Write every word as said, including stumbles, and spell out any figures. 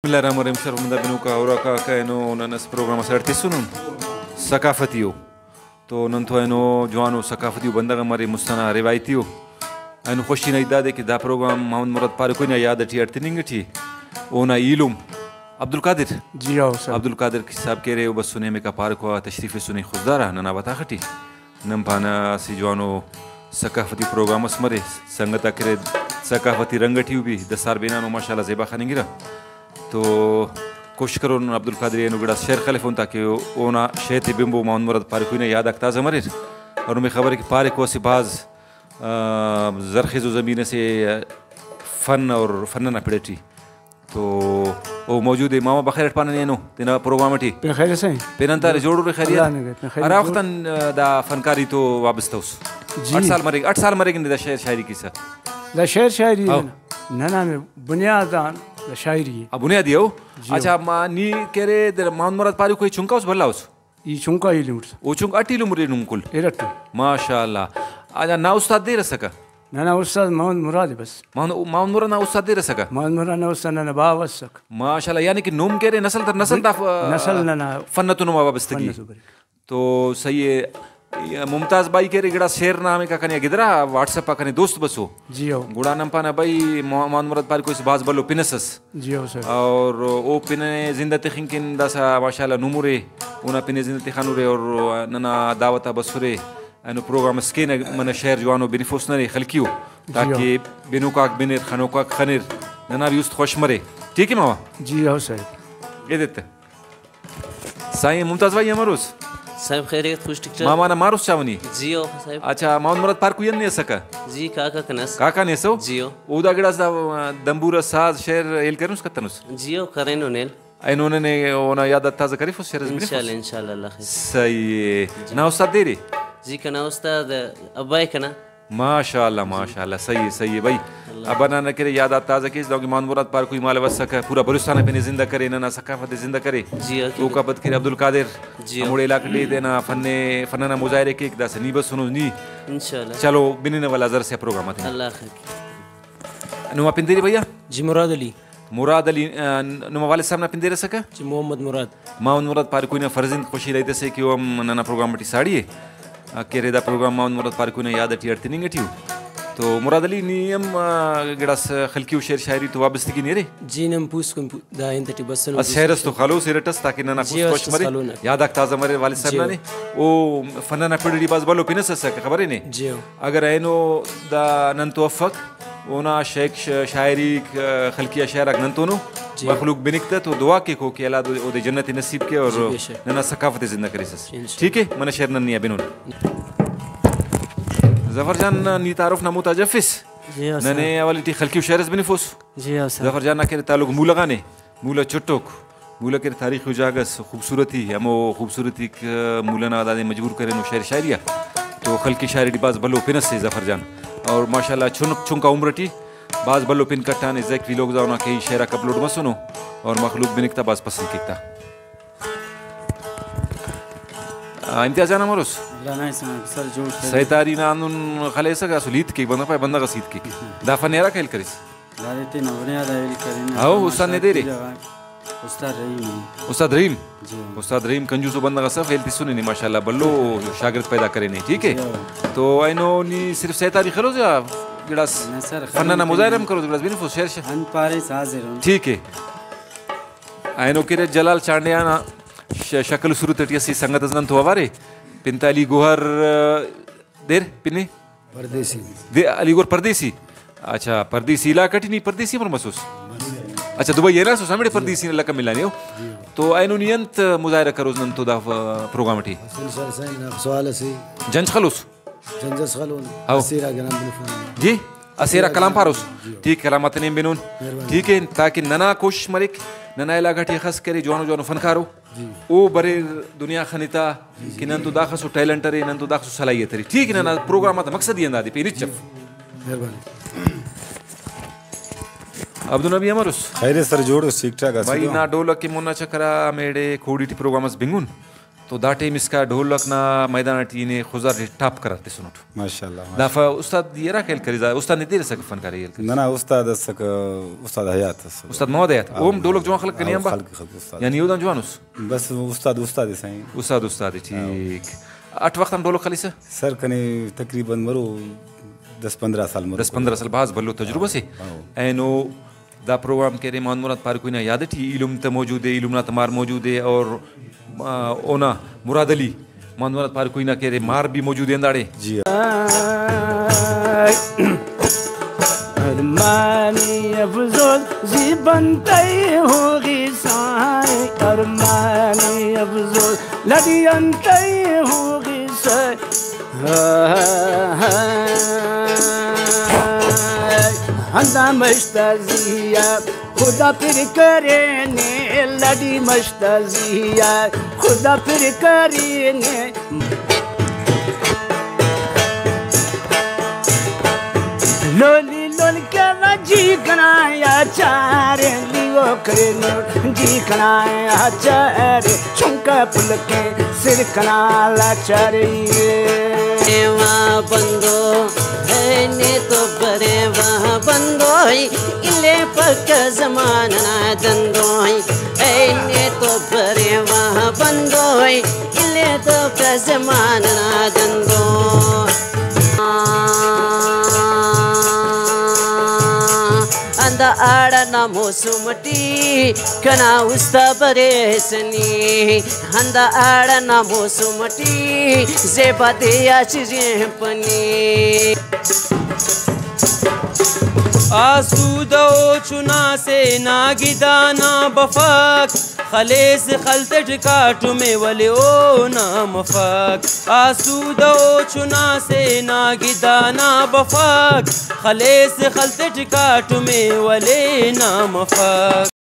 بسم اللہ الرحمن الرحیم۔ شرفمند آ بنوکا ہراکا اینو نن اسہ پروگرام ئسے اڈ تسنن، ثقافتی ءُ۔ تو نن تو اینو جوانو ثقافتی ءُ بندغ ہم ارے، مست ئنا روایتی ءُ۔ اینو خوشی نا ہیت دادے کہ دا پروگرام محمد مراد پارکوئی نا یاد ٹی اڈ تننگ ٹی اونا ایلم عبدالقادر۔ جی ہاں سر۔ عبدالقادر صاحب کہ ارے او بسنے، ہمیکا پارکو آ تشریف ایسنے خضدار آ ننا بتاخ ٹی۔ نن پانہ اسہ جوانو ثقافتی پروگرام اس مرے، سنگت آک ارے ثقافتی رنگ ٹی بھی دستار بینانو ماشاءاللہ زیبا خننگرہ۔ تو کوشش کرون عبدالقادر اینو گڑاس شعر خلفون تاکہ او-، اونا شعر تے بنبو محمد مراد پارکوئی نا یاد آک تازہ مریر۔ اور نمے خبر ہے کہ پارکو اسہ بھاز، آ، زرخیزو زمین اسے، آ، فن اور فن نا پڑ ٹی۔ تو او موجود ءِ۔ ماما بخیر اٹ پانہ نے اینو تینا پروگرام ٹی۔ پین خیر سے؟ پین انت ارے، جوڑ ارے، خیریت؟ اللہ نگہ، پین خیر ہرا جوڑ۔ وخت آن، آ، دا فنکاری تو وابستہ اس؟ جی۔ اٹ سال مریک، اٹ سال مریک اندے دا شعر شاعری کسہ؟ دا شعر شاعری ہاں۔ ننا نے بنیاد آن دا شاعری ءِ۔ آ، بنیادی او؟ جی۔ اچھا، ما، نی کہ ارے در محمد مراد پارکوئی چنکا اس بھلا اس؟ ای چنکا ایلم اٹ۔ او چنکا اٹ ایلم ارے نم کل؟ ارٹ۔ ماشاءاللہ۔ اچھا، نا استاد دیر اسکہ؟ ننا استاد محمد مراد بس۔ محمد، محمد مراد نا استاد دیر اسکہ؟ محمد مراد نا استاد ننا باوہ اسک۔ ماشاءاللہ، یعنی کہ نم کہ ارے نسل در نسل دا ف-، نسل ننا فن تو نما وابستگی۔ فن تو بریک۔ تو صحیح ہے۔ ممتاز بھائی کہ ارے گڑاس شعر نا ہمیکا کنے آ گدرا، واٹس ایپ آ کنے دوست بسو۔ جی ہو۔ گڑا نن پانہ بھائی مح-، محمد مراد پارکوئی اس بھاز بھلو پن اس ئس۔ جی ہو سر۔ اور او پن ءِ زندہ تخنگ کن داسہ ماشاءاللہ نم ارے، اونا پن ءِ زندہ تخانورے اور ننا دعوت آ بسرے، اینو پروگرام اس کینہ، منہ شعر جوانو بنفوس ننے خلقیو، جی ہو۔ تاکہ بنوکاک بنر، خنوکاک خنر، ننا بھی است خوش مرے۔ ٹھیک ہے ماما؟ جی ہو سر۔ اے دیت۔ سائیں ممتاز بھائی امروز؟ صاحب خیریت، خوش ٹھیک ٹھاک؟ ماما نا ماروس چاونی؟ جی ہو صاحب۔ اچھا، محمد مراد پارکوئی نے اسکہ؟ جی، کاکا کنا اس۔ کاکا نے اسو؟ جی ہو۔ او دا گڑاس دا دمبورہ ساز شعر ہیل کرینس کتنس؟ جی ہو، کرینن ہیل۔ اینو ننے اونا یاد آ تازہ کریفوس، شعر اس بنفوس۔ انشاءاللہ، انشاءاللہ، اللہ خیر۔ صحیح ہے۔ جی۔ نا استاد دیر ءِ؟ جی، کنا استاد ابا ءِ کنا۔ ماشاءاللہ، ماشاءاللہ، صحیح ہے، صحیح ہے بھائی۔ اللہ۔ ابا نا ننا کہ ارے یاد آ تازہ کیس، دہنکہ محمد مراد پارکوئی مالو اسکہ، پورا بلوچستان ءِ پن ءِ زندہ کرے، ننا ثقافت ءِ زندہ کرے۔ جی، اوکے۔ اوکا پد کہ ارے عبدالقادر، جی۔ ہموڑے علاقہ ٹی تینا فن، فن نا مظاہرہ کیک، داسہ نی بسنس نی۔ انشاءاللہ۔ چلو، بننہ ولدا زر سے پروگرام آتے۔ اللہ خیر۔ نما پن تینے بھیا؟ جی، مراد علی۔ مراد علی، آ، نما والد صاحب نا پن دیر اسکہ؟ جی، محمد مراد۔ محمد مراد پارکوئی نا فرزند، خوشی نا ہیت اسے کہ او ہم ننا پروگرام ٹی ساڑی ءِ۔ آ، کہ ارے دا پروگرام محمد مراد پارکوئی نا یاد ٹی اڈ تننگ ٹی ءُ۔ تو مراد علی، نی ہم، آ، گڑاس خلقی و شعر شاعری تو وابستگی نے ارے؟ جی، نن پوسکن پو-، دا انت ٹی بسنن۔ اسہ شعر اس تو خلوس ارٹ اس تاکہ ننا جی، پوسکن اس خوش مرے، خلونہ۔ یاد آک تازہ مرے والد صاحب جی۔ نا نے۔ او فن نا پڑ ٹی بھاز بھلو پن اس اسکہ، خبرے نے؟ جی۔ اگر اینو دا نن تو افک، اونا شیک ش-، شاعریک، آ، خلقی آ شعر آک نن تونو جی۔ مخلوق بنک تہ تو دعا کیکو کہ اللہ دو-، اودے جنت نصیب کے اور جی، بے شک۔ ننا ثقافت زندہ کریسس۔ انشاءاللہ۔ ٹھیک ہے، منہ شعر نن نی آ بنون۔ ظفر جان، نی تعارف نا محتاج افس۔ جی ہاں سر۔ ننے حوالے ٹی خلقی و شعر اس بنفوس۔ جی ہاں سر۔ ظفر جان نا کہ ارے تعلق مولہ غانے۔ مولہ چٹوک، مولہ کہ ارے تاریخی جاگہ اس، خوبصورتی، ہمو خوبصورتی کہ مولہ نا دادے مجبور کرینو شعر شاعری آ۔ تو خلقی شاعری ٹی بھاز بھلو پن اسے ظفر جان۔ اور ماشاءاللہ چنک چنکا عمر ٹی بھاز بھلو پن کٹانے، زیک ویلوگز آ اونا کیہی شعر آک اپلوڈ مسنو۔ اور مخلوق بنک تا بھاز پسند کیک تا۔ آ، امتیاز جان امروس؟ اللہ نا احسان، سر جوڑ سر۔ سیتاری نا ہندن خلیسہ اسل ہیت کیک، بندغ پائے بندغ اس ہیت کیک۔ دا فن ہرا کیل کریس؟ دادے تینا بنیاد آ ہیل کرینہ۔ ہاؤ، استاد نے دیرے؟ استاد رحیم۔ استاد رحیم؟ جی۔ استاد رحیم کنجوسو بندغ اس اف، ہیل تسنے نے ماشاءاللہ بھلو شاگرد پیدا کرینے، ٹھیک ہے؟ جی۔ تو اینو نی صرف سیتاری خلوس یا گڑاس نہ سر، فن نا خلوس مظاہرہ ہم کروس، گڑاس بنفوس شعر شاعری؟ انت پاریس حاضر ان۔ ٹھیک ہے۔ اینو کہ ارے جلال چانڈیان نا ش-، شکل و صورت ٹی اسہ سنگت اس نن تو اوارے، پن تا علی گوہر، دیر پنے؟ پردیسی۔ دے علی گوہر پردیسی۔ اچھا، پردیسی علاقہ ٹی نی پردیسی امر مسوس؟ اچھا، دبئی آ ہناسس، ہمیڑے پردیسی نا لقب ملانے ہو۔ تو اینو نی انت مظاہرہ کروس نن تو دا، آ، پروگرام ٹی؟ حسن سر سائیں نا سوال اسے۔ جنج خلوس؟ جنجس خلون، ہاؤ۔ اسیرا گرام بنفون۔ جی، اسیرا کلام پاروس۔ جی۔ ٹھیک، کلام آتے نیم بنون۔ مہربانی۔ ٹھیک ہے، تاکہ ننا کوشش مریک، ننا علاقہ ٹی اخس کرے جوانو جوانو فنکارو۔ جی۔ او بریر دنیا خنتا کہ نن تو داخسو ٹیلنٹ ارے، نن تو داخسو صلاحیت ارے۔ ٹھیک ہے، ننا پروگرام آتا مقصد ہی ہندادے پین ہچ اف۔ مہربانی۔ عبدالنبی امروس؟ خیر سر، جوڑ اس، ٹھیک ٹھاک اس بھائی۔ نا ڈولک کہ مونا چکرا ہمیڑے کوڑی ٹی پروگرام اس بنگن۔ تو دا ٹائم اسکا ڈھولک نا میدان ٹی نے خضدار ٹی ٹاپ قرار تسنٹ۔ ماشاءاللہ، دا ماشاءاللہ۔ ف-، استاد ای ہرا خیال کریسہ، استاد نے دیر اسکہ فنکار ءِ ہیل کریسہ؟ نہ، نہ، استاد اسکہ، استاد حیات اسکہ۔ استاد محمد حیات، ہاں، اوہم ڈھولک جوان خلک کنے ہاں، آنبار؟ خلک، خلک استاد۔ یعنی اودان جوان اس؟ بس استاد، استاد ئسے۔ استاد، استاد ٹھیک۔ اٹ وخت آن ڈھولک خلیسہ؟ سر کنے تقریباً مرو دس پندرہ سال مرو۔ دس پندرہ سال، بھاز بھلو تجربہ سے۔ ہاں۔ اینو دا پروگرام کہ ارے محمد مراد پاروکوئی نا یاد ٹی ایلم تہ موجود ءِ، ایلم نا تہ مار موجود ءِ اور، آ، اونا مراد علی، محمد مراد پاروکوئی نا کہ ارے مار بھی موجود ءِ ہنداڑے۔ جی۔ ارمانی افضل زی بنتئی ہوگی سائیں، ارمانی افضل لدی انتئی ہوگی سائیں۔ ہندا مشتزیا خدا پر کرینے، لڈی مشتزیا خدا پر کرینے۔ لولی لول کنا جی کنا یا چارے، لیو کرے نوٹ جی کنا یا چارے، چنکا پلکے سر کنا لاچارے۔ ایوا بندو، ہے نے تو برے وا بندو، الے پک زمانہ نا دندو۔ اے نے تو برے وا بندو، الے تو کا زمانہ نا دندو۔ ہندا آڑ نا موسم ٹی کنا استا بریسہ نی، ہندا آڑ نا موسم ٹی زیبا دے آ چیزیں پنی۔ آسودہ او چنا سے نا گدانا بفک، خلیس خل تیٹ کاٹمے ولے اونا مفک۔ آسودہ او چنا سے نا گدانا بفک، خلیس خل تیٹ کاٹمے ولے نا مفک۔